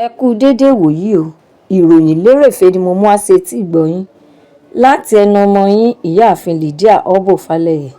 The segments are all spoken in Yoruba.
Ẹ kú u dédé ìwòyí o. Ìròyìn lérèfé ni mo mú wá sétíìgbọ́ yín láti ẹnu ọmọ yín ìyáàfin Lydia Obbo Falẹyẹ.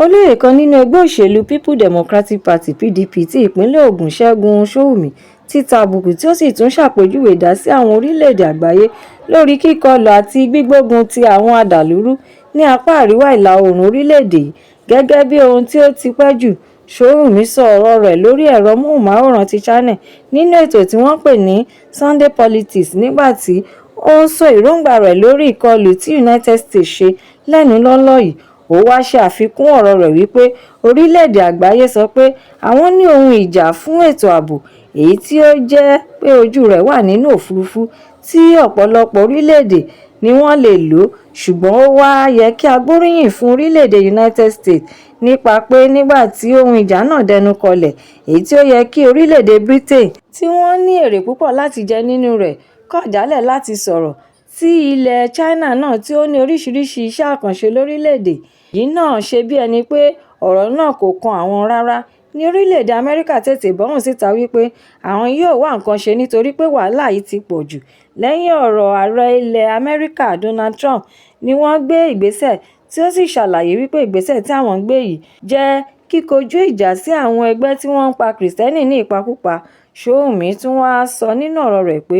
Olóyè kan nínú ẹgbẹ́ òṣèlú People Democratic Party (PDP) ti ìpínlẹ̀ Ogun Ṣẹ́gun Ṣòwúnmi ti tàbùkù tí ó sì tún ṣàpèjúwe ìdásí àwọn orílẹ̀-èdè àgbáyé lórí kíkọlù àti gbígbógun ti àwọn adàlúrú ní apá àríwá ìlà-oòrùn orílẹ̀-èdè yìí gẹ́gẹ́ bí ohun tí ó ti pẹ́ jù. Ṣòwúnmi sọ ọ̀rọ̀ rẹ̀ lórí ẹ̀rọ móhùnmáwòrán ti Channel nínú ètò tí wọ́n pè ní Sunday Politics nígbà tí ó ń sọ èròńgbà rẹ̀ lórí ìkọlù tí United States ṣe lẹ́nu lọ́ọ́lọ́ yìí. Ó wáá ṣe àfikún ọ̀rọ̀ rẹ̀ wípé orílẹ̀-èdè àgbáyé sọ pé àwọn ní ohun ìjà fún ètò ààbò èyí tí ó jẹ́ pé ojú rẹ̀ wà nínú òfurufú tí ọ̀pọ̀lọpọ̀ orílẹ̀-èdè ni wọ́n lè lò, ṣùgbọ́n ó wáá yẹ kí a gbóríyìn fún orílẹ̀-èdè United States nípa pé nígbà tí ohun ìjà náà dẹnu kọlẹ̀ èyí tí ó yẹ kí orílẹ̀-èdè Britain, tí wọ́n ní èrè púpọ̀ láti jẹ nínú rẹ̀, kọ̀ jálẹ̀ láti sọ̀rọ̀, tí ilẹ̀ China náà tí ó ní oríṣiríṣii iṣẹ́ àkànṣe lórílẹ̀-èdè yìí náà ṣe bí ẹni pé ọ̀rọ̀ náà kò kan àwọn rárá ní orílẹ̀-èdè Amẹ́ríkà tètè bọ́hùn síta wípé àwọn yóò wá nǹkan ṣe nítorí pé wàhálà yìí ti pọ̀ jù. Lẹ́yìn ọ̀rọ̀ ààrẹ ilẹ̀ Amẹ́ríkà Donald Trump ni wọ́n gbé ìgbésẹ̀ tí ó sì ṣàlàyé wípé ìgbésẹ̀ tí àwọn ń gbé yìí jẹ́ kíkọjú ìjà sí àwọn ẹgbẹ́ tí wọ́n ń pa Kìrìtẹ́nì ní ìpakúpa. Ṣòwúnmi tún wáá sọ nínú ọ̀rọ̀ rẹ̀ pé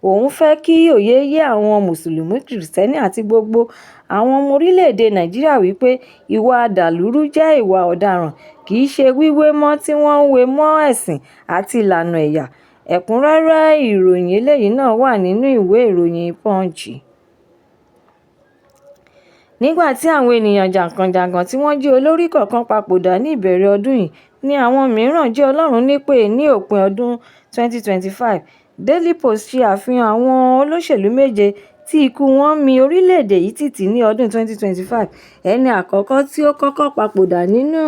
òun fẹ́ kí òye yé àwọn mùsùlùmí, Kìrìtẹ́nì àti gbogbo àwọn ọmọ orílẹ̀-èdè Nàìjíríà wípé ìwà adàlúrú jẹ́ ìwà ọ̀daràn, kì í ṣe wíwé mọ́ tí wọ́n ń wé mọ́ ẹ̀sìn àti ìlànà ẹ̀yà. Ẹ̀kúnrẹ́rẹ́ ìròyìn eléyìí náà wà nínú ìwé ìròyìn Punch. Nígbà tí àwọn èèyàn jàǹkànjàǹkàn tí wọ́n jẹ́ olórí kọ̀ọ̀kan papòdà ní ìbẹ̀rẹ̀ ọdún yìí ni àwọn mìíràn jẹ́ Ọlọ́run nípè ní òpin ọdún 2025. Daily Post ṣe àfihàn àwọn olóṣèlú méje tí ikú wọn mi orílẹ̀-èdè yìí tìtì ní ọdún 2025. Ẹni àkọ́kọ́ tí ó kọ́kọ́ papòdà nínú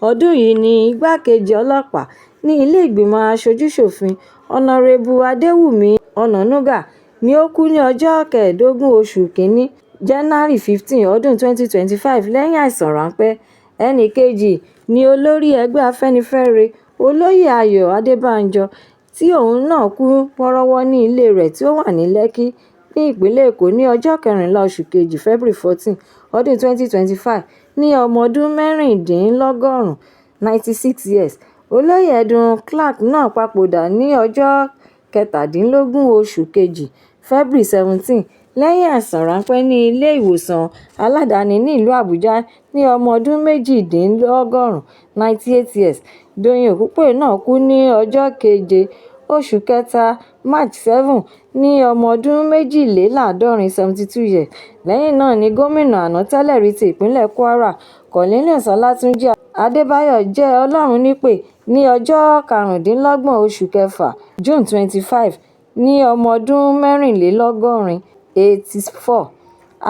ọdún yìí ní igbákejì ọlọ́pàá ní ilé ìgbìmọ̀ aṣojú-ṣòfin, Ọ̀nàrẹ́bù Adéwùmí Ọ̀nànúgà ni ó kú ní ọjọ́ kẹẹ̀ẹ́dógún oṣù kínní January 15, ọdún 2025 lẹ́yìn àìsàn ráńpẹ́. Ẹni kejì ni olórí ẹgbẹ́ Afẹ́nifẹ́re, Olóyè Ayọ̀ Adébánjọ tí òun náà kú wọ́ọ́rọ́wọ́ ní ilé rẹ̀ tí ó wà ní Lẹ́kí ní ìpínlẹ̀ Èkó ní ọjọ́ kẹrìnlá oṣù kejì February 14, ọdún 2025 ní ọmọ ọdún mẹ́rìndínlọ́gọ́rùn-ún 96 years. Olóyè Edwin Clark náà papòdà ní ọjọ́ kẹtàdínlógún oṣù kejì February 17, lẹ́yìn àìsàn ráńpẹ́ ní ilé ìwòsàn aládàáni ní ìlú Àbújá ní ọmọ ọdún méjìdínlọ́gọ́rùn-ún 98 years. Dọ́yìn Òkúpòé náà kú ní ọjọ́ keje oṣù kẹta March 7 ní ọmọ ọdún méjìléláàádọ́rin 72 years. Lẹ́yìn náà ni gómìnà àná tẹ́lẹ̀rí ti ìpínlẹ̀ Kwara, Cornelius Ọlátúnjí Adébáyọ̀ jẹ́ Ọlọ́run nípè ní ọjọ́ karùndínlọ́gbọ̀n oṣù kẹfà June 25, ní ọmọ ọdún mẹ́rìnlélọ́gọ́rin 84.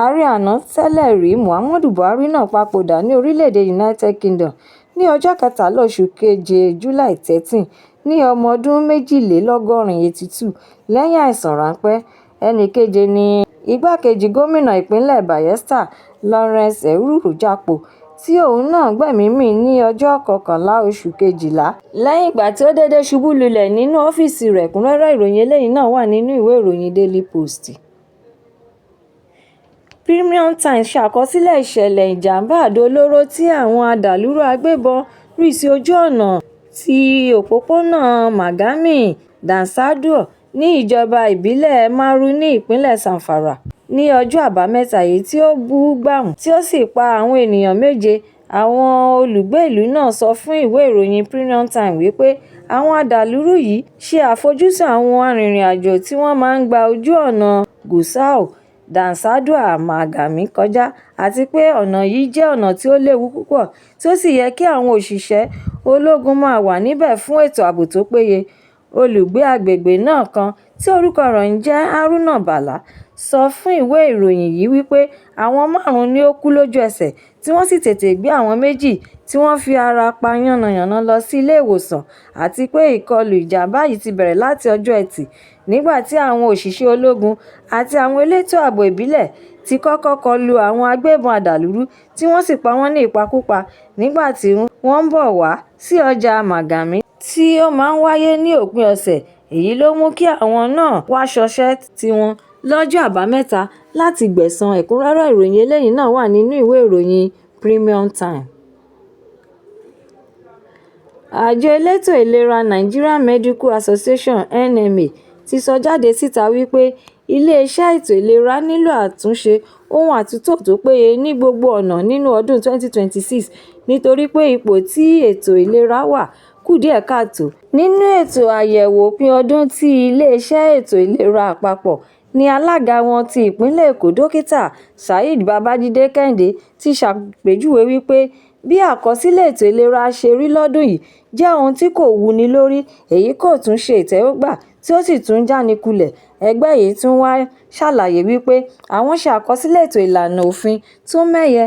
Ààrẹ àná tẹ́lẹ̀rí Muhammadu Buhari náà papòdà ní orílẹ̀-èdè United Kingdom ní ọjọ́ kẹtàlá oṣù keje July 13, ní ọmọ ọdún méjìlélọ́gọ́rin 82 lẹ́yìn àìsàn ráńpẹ́. Ẹni keje ní igbákejì gómìnà ìpínlẹ̀ Bayelsa Lawrence Ẹrúrújápó tí òun náà gbẹ́mìí mì ní ọjọ́ kọkànlá oṣù kejìlá lẹ́yìn ìgbà tí ó dédé ṣubú lulẹ̀ nínú ọ́fíìsì rẹ̀. Ẹ̀kúnrẹ́rẹ́ ìròyìn eléyìí náà wà nínú ìwé ìròyìn Daily Post. Premium Times ṣàkọsílẹ̀ ìṣẹ̀lẹ̀ ìjàm̀bá àdó olóró tí àwọn adàlúrú agbébọn rì sí ojú ọ̀nà tí òpópónà Magami-Dansadau ní ìjọba ìbílẹ̀ Maru ní ìpínlẹ̀ Zamfara ní ọjọ́ Àbámẹ́ta èyí tí ó bú gbámú tí ó sì pa àwọn ènìyàn méje. Àwọn olùgbé ìlú náà sọ fún ìwé ìròyìn Premium Times wípé àwọn adàlúrú yìí ṣe àfojúsùn àwọn arìnrìn-àjò tí wọ́n máa ń gba ojú ọ̀nà Gusau-Dansadau-Magami kọjá àti pé ọ̀nà yìí jẹ́ ọ̀nà tí ó léwu púpọ̀ tí ó sì yẹ kí àwọn òṣìṣẹ́ ológun máa wà níbẹ̀ fún ètò ààbò tó péye. Olùgbé agbègbè náà kan tí orúkọ rẹ̀ ń jẹ́ Haruna Bala sọ fún ìwé ìròyìn yìí wípé àwọn márùn-ún ni ó kú lójú ẹsẹ̀ tí wọ́n sì tètè gbé àwọn méjì tí wọ́n fi ara pa yánnayànna lọ sí ilé-ìwòsàn àti pé ìkọlù ìjàm̀bá yìí ti bẹ̀rẹ̀ láti ọjọ́ Ẹtì nígbà tí àwọn òṣìṣẹ́ ológun àti àwọn elétò ààbò ìbílẹ̀ ti kọ́kọ́ kọlu àwọn agbébọn adàlúrú tí wọ́n sì pa wọ́n ní ìpakúpa nígbà tí wọ́n ń bọ̀ wá sí ọjà Magami. tí ó máa ń wáyé ní òpin ọ̀sẹ̀. Èyí ló mú kí àwọn náà wáá ṣọṣẹ́ tiwọn lọ́jọ́ Àbámẹ́ta láti gbẹ̀san. Ẹ̀kúnrẹ́rẹ́ ìròyìn eléyìí náà wà nínú ìwé ìròyìn Premium Time. Àjọ elétò ìlera Nigerian Medical Association (NMA) ti sọ jáde síta wípé iléeṣẹ́ ètò ìlera nílò àtúnṣe ohun àtúntò tó péye ní gbogbo ọ̀nà nínú ọdún 2026 nítorí pé ipò tí ètò ìlera wà kù díẹ̀ káàtó. Nínú ètò àyẹ̀wò òpin ọdún tí iléeṣẹ́ ètò ìlera àpapọ̀ ní alága wọn ti ìpínlẹ̀ Èkó, Dókítà Saheed Babájídé Kẹ́hìndé ti ṣàpèjúwe wípé bí àkọsílẹ̀ ètò ìlera ṣe rí lọ́dún yìí jẹ́ ohun tí kò wúni lórí, èyí kò tún ṣe ìtẹ́wọ́gbà tí ó sì tún jánikulẹ̀. Ẹgbẹ́ yìí tún wá ṣàlàyé wípé àwọn ṣe àkọsílẹ̀ ètò ìlànà òfin tó mẹ́hẹ,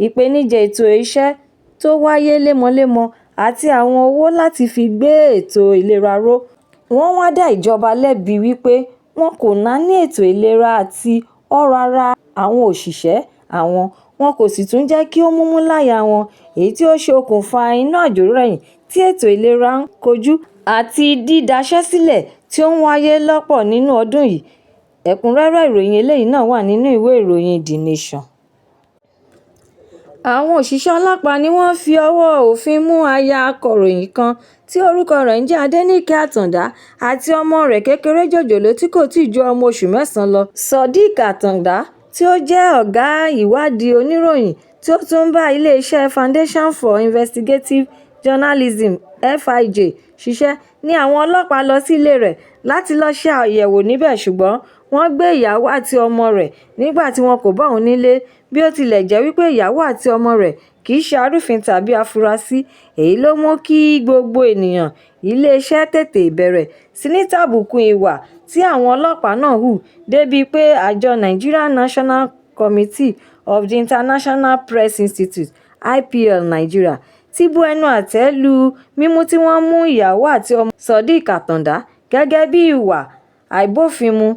ìpèníjà ètò iṣẹ́ tó wáyé lemọ́lemọ́ àti àwọn owó láti fi gbé ètò ìlera ró. Wọ́n wá dá ìjọba lẹ́bi wípé wọn kò náání ètò ìlera àti ọ̀rọ̀ ara àwọn òṣìṣẹ́ àwọn, wọn kò sì tún jẹ́ kí ó mumú láyà wọn, èyí tí ó ṣe okùnfà iná àjórẹ̀yìn tí ètò ìlera ń kojú àti dídaṣẹ́sílẹ̀ tí ó ń wáyé lọ́pọ̀ nínú ọdún yìí. Ẹ̀kúnrẹ́rẹ́ ìròyìn eléyìí náà wà nínú ìwé ìròyìn The Nation. Àwọn òṣìṣẹ́ ọlọ́pàá ni wọ́n fi ọwọ́ òfin mú aya akọ̀ròyìn kan tí orúkọ rẹ̀ ń jẹ́ Adẹnìke Àtàndá àti ọmọ rẹ̀ kékeré jòjòló tí kò tí ì ju ọmọ oṣù mẹ́sàn-án lọ, Sodiq Àtàndá, tí ó jẹ́ ọ̀gá ìwádìí oníròyìn tí ó tún ń bá iléeṣẹ́ Foundation for Investigative Journalism (FIJ) ṣiṣẹ́, ní àwọn ọlọ́pàá lọ sí ilé rẹ̀ láti lọ́ọ́ ṣe àyẹ̀wò níbẹ̀, ṣùgbọ́n wọ́n gbé ìyàwó àti ọmọ rẹ̀ nígbà tí wọn kò bá òun nílé, bí ó tilẹ̀ jẹ́ wípé ìyàwó àti ọmọ rẹ̀ kì í ṣe arúfin tàbí afurasí. Èyí ló mú kí gbogbo ènìyàn iléeṣẹ́ tètè bẹ̀rẹ̀ sí ní tàbùkù ìwà tí àwọn ọlọ́pàá náà hù débìí pé àjọ Nigerian National Committee of the International Press Institute (IPL Nigeria) ti bu ẹnu àtẹ́ lu mímú tí wọ́n mú ìyàwó àti ọmọ Sodiq Àtàndá gẹ́gẹ́ bíi ìwà àìbófinmu,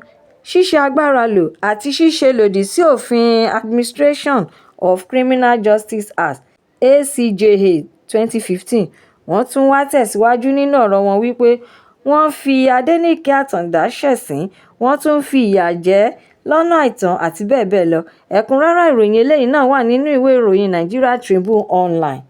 ṣíṣi agbára lò àti ṣíṣe lòdì sí òfin Administration of Criminal Justice Act (ACJA 2015). Wọ́n tún wáá tẹ̀síwájú nínú ọ̀rọ̀ wọn wípé wọ́n fi Adẹnìke Àtàndá ṣẹ̀sín, wọ́n tún ń fìyà jẹ ẹ́ lọ́nà àìtọ́ àti bẹ́ẹ̀ bẹ́ẹ̀ lọ. Ẹ̀kúnrẹ́rẹ́ ìròyìn eléyìí náà wà nínú ìwé ìròyìn Nigeria Tribune Online.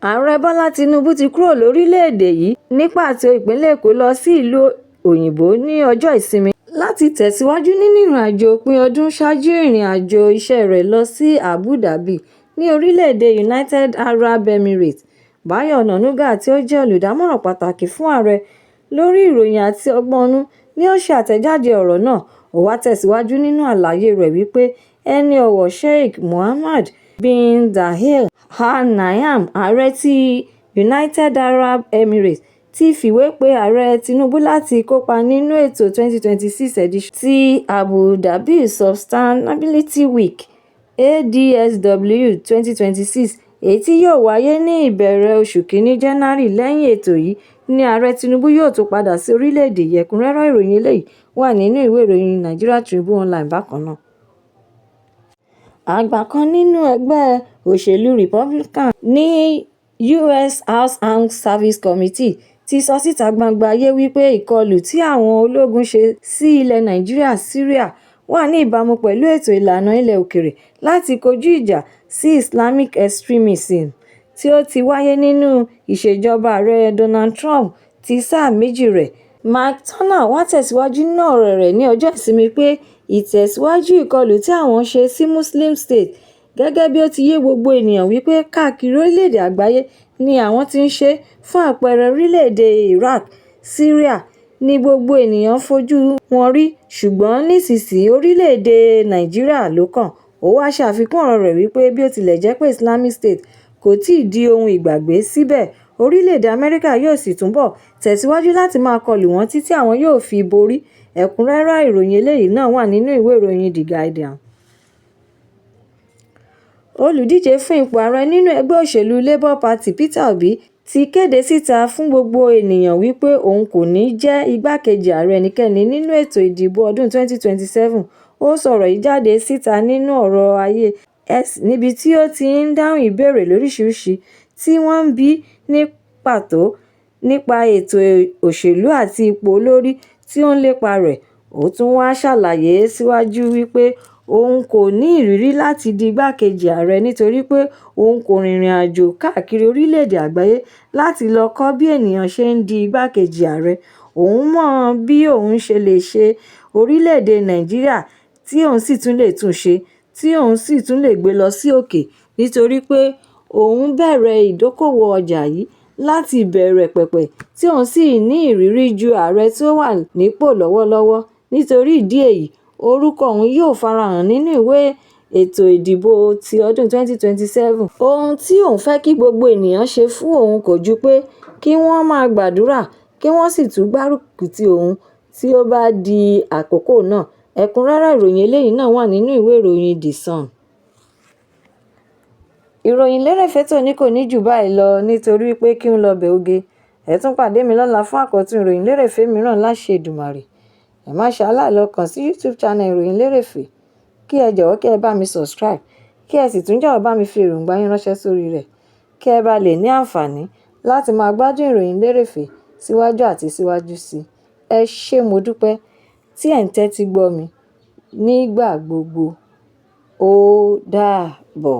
Ààrẹ Bọ́lá Tinubu ti kúrò lórílẹ̀-èdè yìí ní pàtó ìpínlẹ̀ Èkó lọ sí ìlú òyìnbó ní ọjọ́ Ìsinmi láti tẹ̀síwájú nínú ìrìnàjò òpin ọdún ṣáájú ìrìnàjò iṣẹ́ rẹ̀ lọ sí Abu Dhabi ní orílẹ̀-èdè United Arab Emirates. Báyọ̀ Ọ̀nànúgà tí ó jẹ́ olùdámọ̀ràn pàtàkì fún ààrẹ lórí ìròyìn àti ọgbọ́n-inú ni ó ṣe àtẹ̀jáde ọ̀rọ̀ náà. Ó wá tẹ̀síwájú nínú àlàyé rẹ̀ wípé ẹni ọ̀wọ̀ Sheikh Mohammed bin Zayed Al Nahyan, ààrẹ ti United Arab Emirates ti fìwé pe Ààrẹ Tinubu láti kópa nínú ètò 2026 edition ti Abu Dhabi Sustainability Week (ADSW 2026), èyí tí yóò wáyé ní ìbẹ̀rẹ̀ oṣù kìíní January. Lẹ́yìn ètò yìí ni Ààrẹ Tinubu yóò tún padà sí orílẹ̀-èdè yìí. Ẹ̀kúnrẹ́rẹ́ ìròyìn eléyìí wà nínú ìwé ìròyìn Nigeria Tribune Online bákan náà. Àgbà kan nínú ẹgbẹ́ òṣèlú Republican ní US House Armed Services Committee ti sọ síta gbangba ayé wípé ìkọlù tí àwọn ológun ṣe sí ilẹ̀ Nàìjíríà Syria wà ní ìbámu pẹ̀lú ètò ìlànà ilẹ̀ òkèèrè láti kọjú ìjà sí Islamic extremism tí ó ti wáyé nínú ìṣèjọba Ààrẹ Donald Trump ti sáà méjì rẹ̀. Mike Turner wá tẹ̀síwájú nínú ọ̀rọ̀ rẹ̀ ní ọjọ́ Ìsinmi pé ìtẹ̀síwájú ìkọlù tí àwọn ṣe sí Muslim State gẹ́gẹ́ bí ó ti yé gbogbo ènìyàn wípé káàkiri orílẹ̀-èdè àgbáyé ni àwọn ti ń ṣe é, fún àpẹẹrẹ orílẹ̀-èdè Iraq, Syria ní gbogbo ènìyàn fojú wọn rí ṣùgbọ́n nísinsìnyí orílẹ̀-èdè Nàìjíríà ló kàn. Ó wáá ṣe àfikún ọ̀rọ̀ rẹ̀ wípé bí ó tilẹ̀ jẹ́ pé Islamic State kò tíì di ohun ìgbàgbé síbẹ̀, orílẹ̀-èdè Amẹ́ríkà yóò sì túbọ̀ tẹ̀síwájú láti máa kọlù wọ́n títí àwọn yóò fi borí. Ẹ̀kúnrẹ́rẹ́ ìròyìn eléyìí náà wà nínú ìwé ìròyìn The Guardian. Olùdíje fún ipò ààrẹ nínú ẹgbẹ́ òṣèlú Labour Party Peter Obi ti kéde síta fún gbogbo ènìyàn wípé òun kò ní jẹ́ igbákejì ààrẹ ẹnikẹ́ni nínú ètò ìdìbò ọdún 2027. Ó sọ̀rọ̀ yìí jáde síta nínú ọ̀rọ̀ ayé X níbi tí ó ti ń dáhùn ìbéèrè lóríṣiríṣi tí wọ́n ń bi í pàtó nípa ètò òṣèlú àti ipò olórí tí ó ń lépa rẹ̀. Ó tún wáá ṣàlàyé síwájú wípé òun kò ní ìrírí láti di igbákejì ààrẹ nítorí pé òun kò rìnrìn àjò káàkiri orílẹ̀-èdè àgbáyé láti lọ́ọ́ kọ́ bí ènìyàn ṣe ń di igbákejì ààrẹ. Òun mọ bí òun ṣe lè ṣe orílẹ̀-èdè Nàìjíríà tí òun sì tún lè tún ṣe, tí òun sì tún lè gbé lọ sí òkè nítorí pé òun bẹ̀rẹ̀ ìdókòwò ọjà yìí láti ìbẹ̀rẹ̀ pẹ̀pẹ̀ tí òun sì ní ìrírí ju ààrẹ tó wà nípò lọ́wọ́lọ́wọ́. Nítorí ìdí èyí, orúkọ òun yóò farahàn nínú ìwé ètò ìdìbò ti ọdún 2027. Ohun tí òun fẹ́ kí gbogbo ènìyàn ṣe fún òun kò ju pé kí wọ́n máa gbàdúrà kí wọ́n sì tún gbárùkù ti òun tí ó bá di àkókò náà. Ẹ̀kúnrẹ́rẹ́ ìròyìn eléyìí náà wà nínú ìwé ìròyìn The Sun. Ìròyìn lérèfé tòní kò ní jù báyìí lọ nítorí pé kí n lọ bẹ̀ oge. Ẹ tún pàdé mi lọ́la fún àkọ́tún ìròyìn lérèfé mìíràn láṣẹ Èdùmàrè. Ẹ má ṣe aláìlọ kàn sí YouTube channel ìròyìn lérèfé, kí ẹ jọ̀wọ́ kí ẹ bá mi subscribe, kí ẹ sì tún jọ̀wọ́ bá mi fi èròǹgbà yín ránṣẹ́ sórí rẹ̀, kí ẹ bá lè ní àǹfààní láti máa gbádùn ìròyìn lérèfé síwájú àti síwájú sí i. Ẹ ṣé, mo dúpẹ́ tí ẹ̀ ń tẹ́tí gbọ́ mi nígbà gbogbo. Ó dàbọ̀.